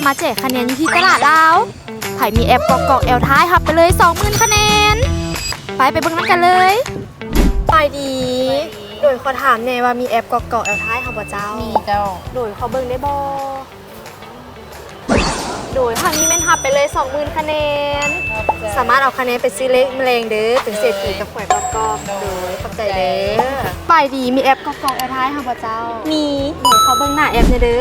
ມາແຈກຄະແນນຢູ່ທີ່ຕະຫຼາດລາວ. ໃຜມີແອັບກອກກອກແອວທ້າຍ ຮັບໄປເລີຍສອງໝື່ນຄະແນນ. ໄປ ໄປເບິ່ງນຳກັນເລີຍ. ສະບາຍດີ. ໂດຍ ຂໍຖາມແດ່ວ່າມີແອັບກອກກອກແອວທ້າຍເຮົາບໍ່ເຈົ້າ? ມີເຈົ້າ. ໂດຍ ຂໍເບິ່ງໄດ້ບໍ່? ໂດຍ ຖ້າມີແມ່ນຮັບໄປເລີຍສອງໝື່ນຄະແນນ. ສາມາດເອົາຄະແນນໄປຊື້ເລກມື້ແລງເດີ ເປັນເສດຖີກັບຫວຍກອກກອກ. ໂດຍ ຂອບໃຈເດີ. ສະບາຍດີ. ມີແອັບກອກກອກແອວທ້າຍເຮົາບໍ່ເຈົ້າ? ມີ. ໂດຍ ຂໍເບິ່ງໜ້າແອັບແດ່ເດີ.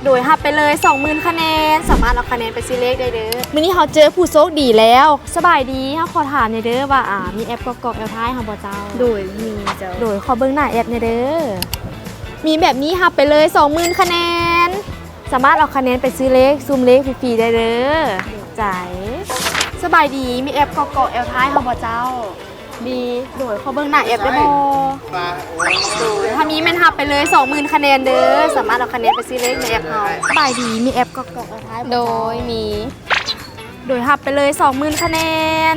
ໂດຍ ຮັບໄປເລີຍສອງໝື່ນຄະແນນ. ສາມາດເອົາຄະແນນໄປຊື້ເລກໄດ້ເດີ. ມື້ນີ້ເຮົາເຈີຜູ້ໂຊກດີແລ້ວ. ສະບາຍດີ. ເຮົາຂໍຖາມແດ່ເດີວ່າ ອາ ມີແອັບກອກກອກແອວທ້າຍເຮົາບໍ່ເຈົ້າ? ໂດຍ ມີເຈົ້າ. ໂດຍ ຂໍເບິ່ງໜ້າແອັບແດ່ເດີ. ມີແບບນີ້ຮັບໄປເລີຍສອງໝື່ນຄະແນນ. ສາມາດເອົາຄະແນນໄປຊື້ເລກ ຊຸ່ມເລກຟຣີໆໄດ້ເດີ. ຂອບໃຈ. ສະບາຍດີ. ມີແອັບກອກກອກແອວທ້າຍເຮົາບໍ່ເຈົ້າ? ມີ. ໂດຍ ຂໍເບິ່ງໜ້າແອັບໄດ້ບໍ່? ໂດຍ ຖ້າມີແມ່ນຮັບໄປເລີຍສອງໝື່ນຄະແນນເດີ. ສາມາດເອົາຄະແນນໄປຊື້ເລກໃນແອັບເຮົາ. ສະບາຍດີ. ມີແອັບກອກກອກແອວທ້າຍບໍ່ເຈົ້າ? ໂດຍ ມີ. ໂດຍ ຮັບໄປເລີຍສອງໝື່ນຄະແນນ.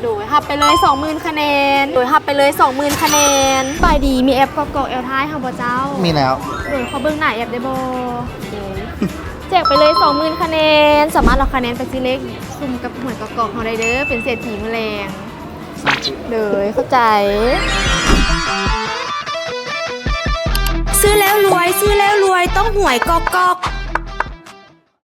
ໂດຍ ຮັບໄປເລີຍສອງໝື່ນຄະແນນ. ໂດຍ ຮັບໄປເລີຍສອງໝື່ນຄະແນນ. ສະບາຍດີ. ມີແອັບກອກກອກແອວທ້າຍເຮົາບໍ່ເຈົ້າ? ມີແລ້ວ. ໂດຍ ຂໍເບິ່ງໜ້າແອັບໄດ້ບໍ່? ໂດຍ ແຈກໄປເລີຍສອງໝື່ນຄະແນນ. ສາມາດເອົາຄະແນນໄປຊື້ເລກ ຊຸ່ມກັບຫວຍກອກກອກເຮົາໄດ້ເດີເດີ ເປັນເສດຖີມື້ແລງ. ໂດຍ ຂອບໃຈ. ຊື້ແລ້ວລວຍ ຊື້ແລ້ວລວຍ ຕ້ອງຫວຍກອກກອກ.